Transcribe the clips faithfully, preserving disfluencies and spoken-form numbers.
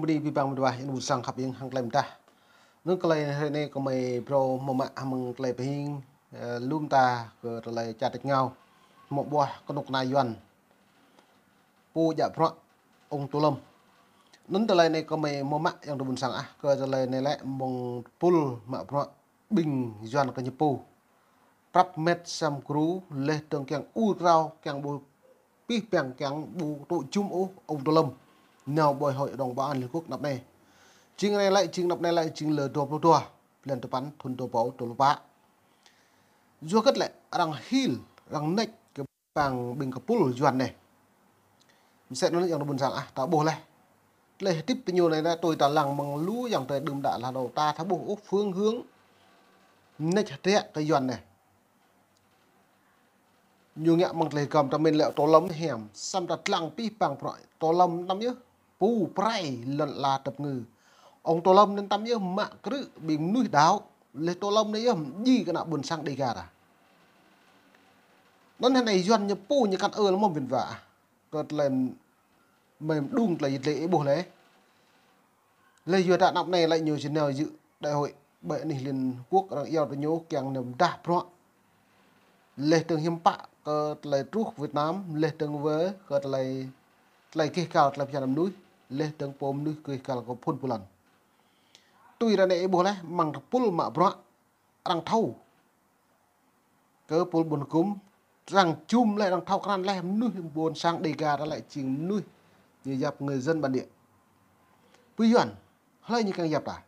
Ni ƀing ƀăng mĭt wa, yang ƀuôn sang khăp ing hăng tơlơi mơdah. Nŭn tơlơi hrơi anai kơmơi phrâo mơ̆ mă hăng tơlơi pơhing, ơ, lŏm ta kơ tơlơi čar tač rơngiao. Mơ̆ ƀuah kơnuk kơna Yuan. Pô djă bruă ung Tô Lâm. Nŭn tơlơi anai kơmơi mơ̆ mă yang ƀuôn sang ah, kơ tơlơi anai lĕ mơ̆ng pul mă bruă ƀing Yuan kơ ñu pô. Prăp met sem gru, leh tơng kiăng ur krao, kiăng ƀu pih peng, kiăng ƀu tŭ jum ôh ung Tô Lâm. Nao ƀơi Hội đồng Bảo an Liên Hợp Quốc anăp anai. Jing anai lĕ, jing anăp anai lĕ, jing lơ dua pluh dua, blan tơpăn, thun dua rơbâo dua pluh pă. Yua hơget lĕ, arăng hil, arăng nĕč kơ păng ƀing kơpul Yuan anai. Mơsĕ nŭn yang ƀuôn sang ah, ta ƀuh leh. Leh tip tơ ñu anai, anai tui ta lăng mơ̆ng lu yang tơlơi đưm đă laih anŭn, ta thâo ƀuh ôh phương hướng nĕč hơdră kơ Yuan anai. Ñu ngă mơ̆ng tơlơi gơm ta mĭn lĕ Tô Lâm hiam, samơ̆ ta lăng pih pang prăk Tô Lâm anăm yơh. Pô prai lŏn ala tơpơngư. Ung Tô Lâm anŭn tăm yơh mă krư̆ ƀing mơnuih đaŏ. Leh Tô Lâm anai yơh mơji kơ ană ƀuôn sang Đêga ta. Nŭn hơnai Yuan ñu pô ñu kăn ơ lăm mơ̆n ƀing wa. Kơ tơlơi mơ̆ng đung tơlơi yit lĕ ih ƀuh leh. Leh yua ta anăp anai lĕ ñu či nao dự đại hội ƀơi anih Liên Hợp Quốc, arăng iâu tơ ñu kiăng nao pơdah bruă. Leh tơng hiư̆m pă kơ tơlơi truh Việt Nam, leh tơng wơ̆t kơ tơlơi, tơlơi gêh gal tơlơi pơjăn mơnuih, leh tơng pô mơnuih gêh gal kơ phun pơlăn. Tui ră anai ih ƀuh leh, mơ̆ng pul mă bruă, arăng thâo. Kơ pul ƀun gum, arăng jum leh, arăng thâo krăn leh, mơnuih ƀuôn sang Đêga ta lĕ jing mơnuih ñu yap người dân bản địa. Pơ Yuan, hlơi ñu kiăng yap ta.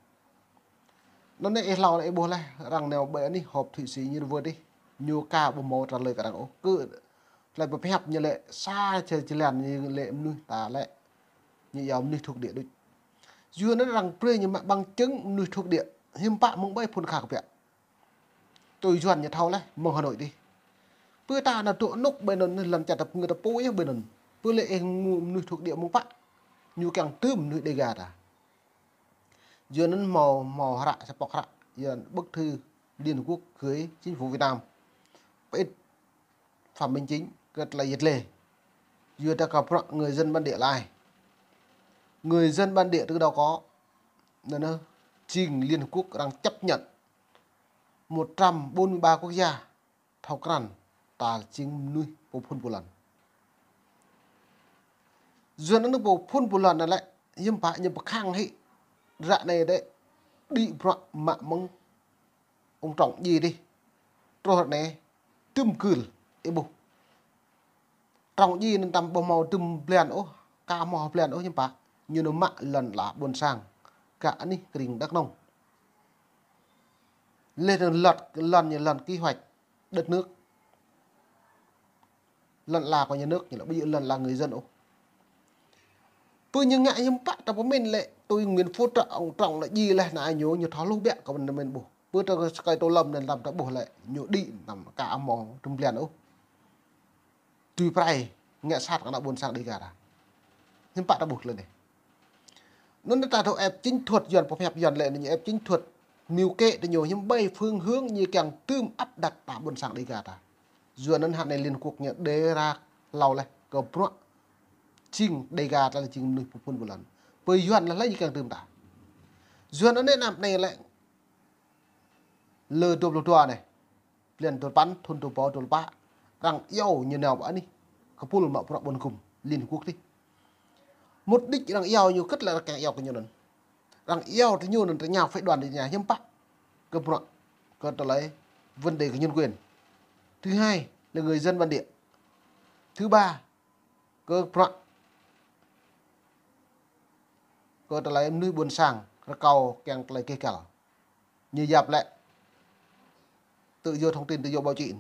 Nŭn anai ih hlâo anai ih ƀuh leh, arăng nao ƀơi anih họp Thụy Sĩ ñu wơ̆t dih. Ñu ka ƀu hmâo trả lời kơ arăng ôh. Kơ tơlơi pơhiăp ñu lĕ sa čơ jơlan ñu lĕ mơnuih ta lĕ. Ñu iâu mơnuih thuộc địa đôč. Yua anŭn arăng brơi ñu mă bằng chứng mơnuih thuộc địa. Hiư̆m pă mơ̆ng ƀơi phun kha kơ biă. Tui Yuan ñu thâo leh, mơ̆ng Hà Nội dih. Pơ ta nao dŏ anŭk ƀơi anŭn, lŏn čar tơpơngư ta pô yơh ƀơi anŭn. Pơ lĕ ih ngu mơnuih thuộc địa mơ̆ng pă. Ñu kiăng tơm mơnuih Đêga ta. Yua anŭn hmâo, hmâo hră, sa pŏk hră, Yuan bức thư Liên Hợp Quốc gửi chính phủ Việt Nam. Pơit Phạm Minh Chính, kơ tơlơi yit lĕ. Yua ta kơ bruă người dân bản địa lai. Người dân bản địa từ đâu có. Nŭn nơ, jing Liên Hợp Quốc arăng chấp nhận một trăm bốn mươi ba quốc gia thâo krăn ta jing mơnuih pô phun pơlăn. Yuan anŭn pô phun pơlăn anŭn lĕ, hiư̆m pă ñu pơkhăng hĭ. Ră anai đĕ, đĭ bruă mă mơ̆ng ung Trọng Dyi dih. Truh ră anai, tơm gưl, ih ƀuh. Trọng Dyi anŭn tăm ƀu hmâo tơm blan ôh, ka hmâo blan ôh hiư̆m pă. Ñu nao mă lŏn ala ƀuôn sang. Kơ anih kring Đắk Nông. Leh anŭn lŏn, lŏn ñu lŏn kế hoạch đất nước. Lŏn ala kơ nhà nước ñu lĕ, ƀu djơ̆ lŏn ala người dân ôh. Pơ ñu ngă hiư̆m pă ta pơmĭn lĕ, tui Nguyễn Phú Trọng, Trọng Dyi leh anai ñu, ñu thâo hluh biă kơ pơmĭn ƀuh. Pơ ta kơi Tô Lâm anŭn tăm ta ƀuh lĕ, ñu đĭ tăm ka hmâo tơm blan ôh. Tui prai, ngă sat kơ ană ƀuôn sang Đêga ta. Hiư̆m pă ta ƀuh tơlơi anai. Nŭn ta thâo ĕp chiến thuật Yuan, pơhiăp Yuan lĕ ñu ĕp chiến thuật mưu kế tơ ñu hiư̆m ƀơi phương hướng ñu kiăng tơm áp đặt ta ƀuôn sang Đêga ta. Yua anŭn hơnai Liên Hợp Quốc ñu đề ra hlâo leh kơ bruă jing Đêga ta lĕ jing mơnuih pô phun pơlăn. Pơ Yuan lĕ hlơi ñu kiăng tơm ta. Yua anŭn anăp anai lĕ lơ dua pluh dua anai. Blan tơpăn, thun dua rơbâo dua pluh pă, arăng iâu ñu nao ƀơi anih kơpul mă bruă ƀun gum Liên Hợp Quốc dih. Mục đích arăng iâu ñu hơget lĕ arăng kiăng iâu kơ ñu anŭn. Arăng iâu tơ ñu anŭn tơña phái đoàn tơña hiư̆m pă kơ bruă, kơ tơlơi vấn đề kơ nhân quyền. Thứ hai là người dân bản địa. Thứ ba, kơ bruă, kơ tơlơi mơnuih ƀuôn sang, rơkâo kiăng tơlơi gêh gal. Ñu yap lĕ tự do thông tin, tự do báo chí.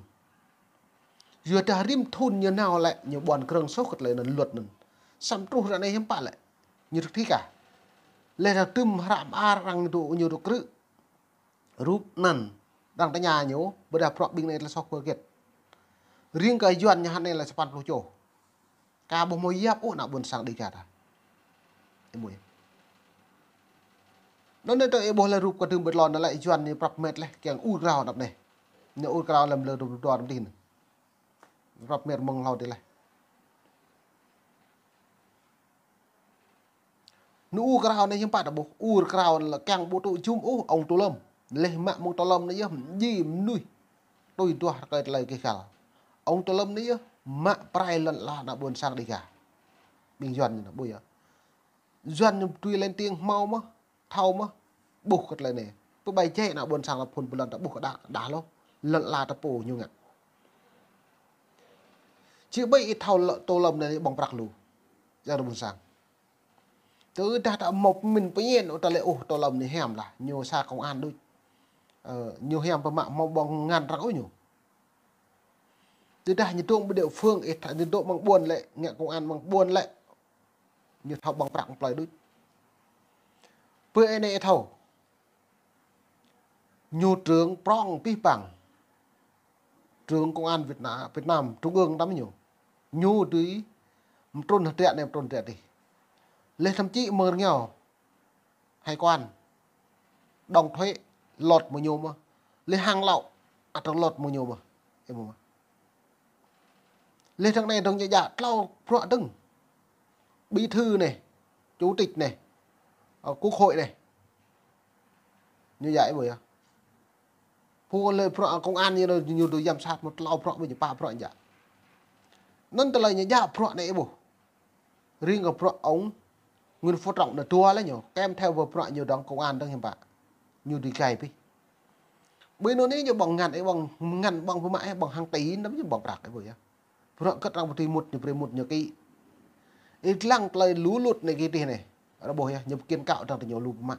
Yua dah rĭm thun ñu nao lĕ, ñu ƀuăn krơ̆ng soh kơ tơlơi anŭn luật anŭn. Samơ̆ truh ră anai hiư̆m pă lĕ. Ñu thực thi kah. Leh dah tơm hră mơar arăng dŏ ñu dŏ krư̆. Rup anŭn. Arăng tơña ñu, ƀôdah bruă ƀing anai tơlơi soh kơ hơget. Riêng kơ Yuan ñu hơnai lĕ sapăn pluh čô. Ka ƀu hmâo yap ôh ană ƀuôn sang Đêga ta. Ih ƀuh. Nŭn anai tơ ih ƀuh leh rup kơ tơm ƀơi tlôn anŭn lĕ Yuan ñu prăp met leh kiăng ur krao anăp anai. Ñu ur krao lăm lơ dua pluh dua anăp dih anŭn. Prăp met mơ̆ng hlâo dih leh. Ñu ur krao anai hiư̆m pă ta ƀuh. Ur krao lĕ kiăng ƀu tŭ jum ôh ông Tô Lâm. Leh mă mơ̆ng Tô Lâm anai yơh, ji mơnuih tui duah rơkơi tơlơi kih kal. Ông Tô Lâm anai yơh, mă prai lŏn ala ană ƀôn sang Đêga. Ƀing Yuan ñu anai ƀuh yơh. Yuan ñu tui lên tiếng hmâo mơ̆, thâo mơ̆, ƀuh kơ tơlơi anai. Pơƀai jĕ ană ƀôn sang lăp phun bơlŏn ta ƀuh kơ đah, đah lŏ. Lŏn ala ta pô ñu ngă. Či ƀai ih thâo lŏ Tô Lâm anai ƀơ̆ng prăk lu. Yang ană ƀôn sang. Tơdah ta hmâo pơmĭn pơñen, ơ, ta lĕ, ôh, Tô Lâm anai hiam lah, ñu sa công an đôč. Ơ, ñu hiam pơmă hmâo ƀơ̆ng ngăn răng ôh ñu. Tơdah ñu dŏng ƀơi địa phương, ih tha-, ñu dŏng mơ̆ng ƀôn lĕ, ngă công an mơ̆ng ƀôn lĕ. Ñu thâo ƀơ̆ng prăk plơi đôč. Pơ anai ih thâo. Ñu trưởng prong pih păng. Trưởng công an Việt Nam, Việt Nam, trung ương tăm ñu. Ñu dưi mtrŭn hơdră anai mtrŭn hơdră adih. Leh thậm chí mơ̆ng rơngiao. Hải quan. Đóng thuế lŏt mơ̆ng ñu mơ̆. Leh hàng lậu. Ăt lŏt mơ̆ng ñu mơ̆. Ih ƀuh mơ̆. Leh dơ̆ng anai dơ̆ng ñu djă tlâo bruă dơ̆ng. Bí thư anai, chủ tịch anai, ơ, quốc hội anai. Ñu djă ih ƀuh yơh. Pô lĕ bruă công an ñu, ñu dưi giám sát mơ̆ tlâo bruă ƀu ñu pă bruă djă. Anŭn tơlơi ñu djă bruă anai ih ƀuh. Riêng kơ bruă ông Nguyễn Phú Trọng anai dua lĕ ñu, kèm theo ƀơi bruă ñu dơ̆ng công an dơ̆ng hiư̆m pă. Ñu dưi gai pih. Ƀơi anŭn anai ñu ƀơ̆ng ngăn, ih ƀơ̆ng ngăn ƀơ̆ng pơmă, ih ƀơ̆ng hàng tỷ năm ñu ƀơ̆ng prăk ih ƀuh yơh. Bruă kơt arăng ƀu tui mŭt ñu brơi mŭt ñu kĭ. Ih lăng tơlơi lũ lụt anai kĭ tih anai. Rơboh yơh, ñu pơkin kâo dơ̆ng tơ ñu lu pơmă.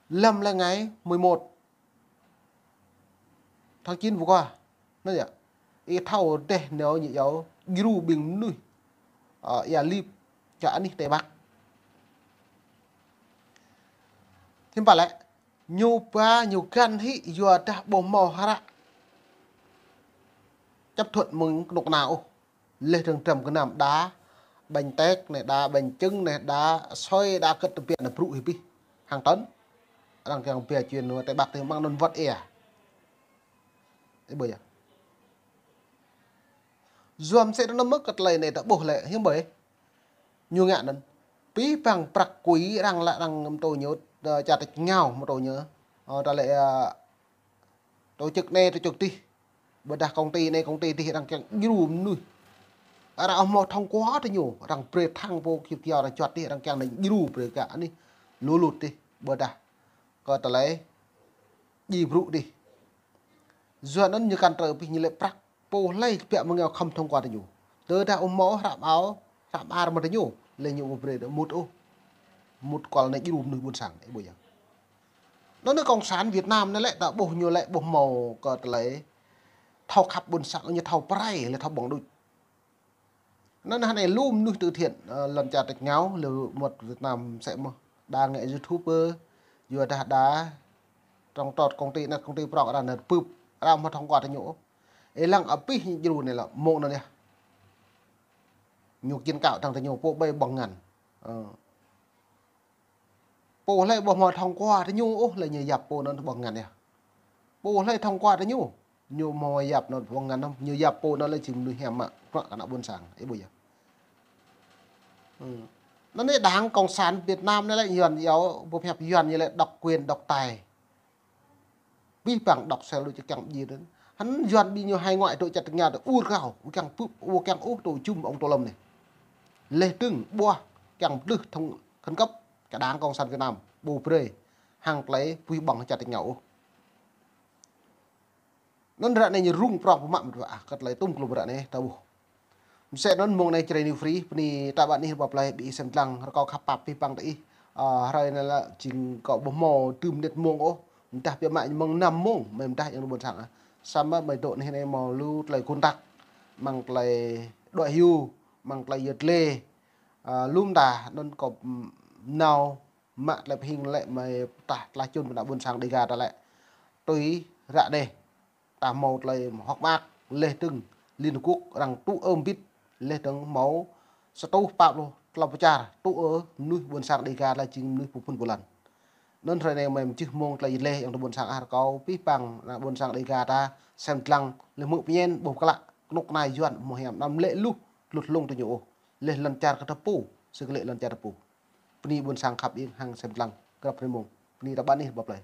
Lăm lĕ ngày mười một tháng chín vừa qua. Anŭn yơh. Ih thâo dêh nao ñu yua djru ƀing mơnuih. Ơ, ia lip. Čă anih Tây Bắc. Hiư̆m pă lĕ. Ñu ba ñu găn hĭ yua dah ƀu hmâo hră chấp thuận mơ̆ng kơnuk kơna ôh. Leh dơ̆ng dram gơnam đa, bánh tét anai đa, bánh chưng anai đa, sôi đa kơt tơbiă anai brŭ hĭ pih. Hàng tấn. Arăng kiăng bia chuyên nua Tây Bắc tih mơ̆ng anŭn wơ̆t ia. Ih ƀuh yơh. Yuan sĕ anŭn mơ̆ kơ tơlơi anai ta ƀuh lĕ, hiư̆m ƀuh. Ñu ngă anŭn. Pih păng prăk kui arăng lă arăng mơtô ñu, ơ, čar tač rơngiao mơtô ñu. Ơ, ta lĕ, ơ, tổ chức anai, tổ chức adih. Ƀôdah công ty anai, công ty adih arăng kiăng djru mơnuih. Arăng hmâo thông qua tơ ñu, arăng brơi thăng pô kơyâo arăng čuăt adih, arăng kiăng anai djru brơi kơ anih lũ lụt adih. Ƀôdah kơ tơlơi djru brŭ adih. Yuan anŭn ñu kăn trơ pih ñu lĕ prăk. Pô hlơi biă mơ̆ng ñu khŏm thông qua tơ ñu. Tơdah ƀu hmâo hră ao, hră ar mơ̆ng tơ ñu, lĕ ñu ƀu brơi mŭt ôh. Mŭt kual anai djru mơnuih ƀôn sang, ih ƀuh yơh. Anŭn anai cộng sản Việt Nam anai lĕ ta ƀuh ñu lĕ ƀu hmâo kơ tơlơi thâo khăp ƀôn sang, ñu thâo prai, lĕ thâo ƀơ̆ng đôč. Anŭn anai lu mơnuih từ thiện, ơ, lŏn čar tač rơngiao, lĕ mŭt Việt Nam sĕ mơ̆. Đa ngă YouTuber, yua dah đa, trong trọt công ty anai, công ty prŏng arăng anai pưp, arăng hmâo thông qua tơ ñu. Ih lăng abih ñu djru anai lĕ, mơ̆ng anŭn yơh. Ñu kiăng kâo dơ̆ng tơ ñu, pô ƀai ƀơ̆ng ngăn. Ơ. Pô hlơi ƀu hmâo thông qua tơ ñu ôh, lĕ ñu yap pô anŭn ƀơ̆ng ngăn yơh. Pô hlơi thông qua tơ ñu, ñu hmâo yap anŭn ƀơ̆ng ngăn, ñu yap pô anŭn lĕ jing mơnuih hiam mă, bruă kơ ană ƀôn sang, ih ƀuh yơh. Ơ. Anŭn anai đảng cộng sản Việt Nam anai lĕ Yuan yua, ƀu pơhiăp Yuan ñu lĕ độc quyền, độc tài. Pih păng độc sel lu čơ kiăng ƀing anŭn. Hăn Yuan ƀing ñu hải ngoại tơ čar tač rơngiao tơ ur krao, ur kiăng pưp, ur kiăng ôh tŭ jum ông Tô Lâm anai. Leh dơ̆ng ƀuah kiăng pơtlưh thông khẩn cấp kơ đảng cộng sản Việt Nam, ƀu brơi hăng tơlơi pih ƀơ̆ng čar tač rơngiao ôh. Anŭn ră anai ñu rŭng prŏng pơmă mơ̆n ƀă, kơ tơlơi tŭm klŭm ră anai ta ƀuh. Mơsĕ anŭn mơ̆ng anai Jrai New Free, bơni ta ƀă anih rơbap plơi ƀing ih sem dlăng rơkâo khăp pap pih păng tơ ih. Ơ, hrơi anai lĕ jing kâo ƀu hmâo tơm net mông ôh. Mơdah biă mă mơ̆ng năm mông, mơi mơdah yang ƀôn sang ah. Samơ̆ mơi dŏ anih anai hmâo lu tơlơi kơntak. Mơ̆ng tơlơi đuaĭ hyu, mơ̆ng tơlơi yơt lê. Ơ, lŭm ta, anŭn kâo, ưm, nao mă tơlơi pơhing lĕ mơi pơtă tơlơi čun pơ ană ƀôn sang Đêga ta lĕ. Tui ră anai. Ta hmâo tơlơi hŏk mơak, leh dơ̆ng Liên Hợp Quốc arăng tŭ ơ mbĭt, leh dơ̆ng hmâo sa rơtuh pă pluh klâo pơčar tŭ ơ mơnuih ƀôn sang Đêga lĕ jing mơnuih pơphun pơlan. Anŭn hrơi anai mơi mơčih mông tơlơi leh yang tơ ƀôn sang ah rơkâo pih păng ană ƀôn sang Đêga ta sem dlăng leh hmư̆ pơñen ƀuh klă kơnuk kơna Yuan hmâo hiam anăm lĕ luh lut lông tơ ñu ôh. Laih lŏn čar kơ tơpŭ, sĭt kơ laih lŏn čar tơpŭ. Bơni ƀôn sang khăp iêng hăng sem lăng, krăp hrơi mông. Bơni ta ƀăn ih ƀă plơi.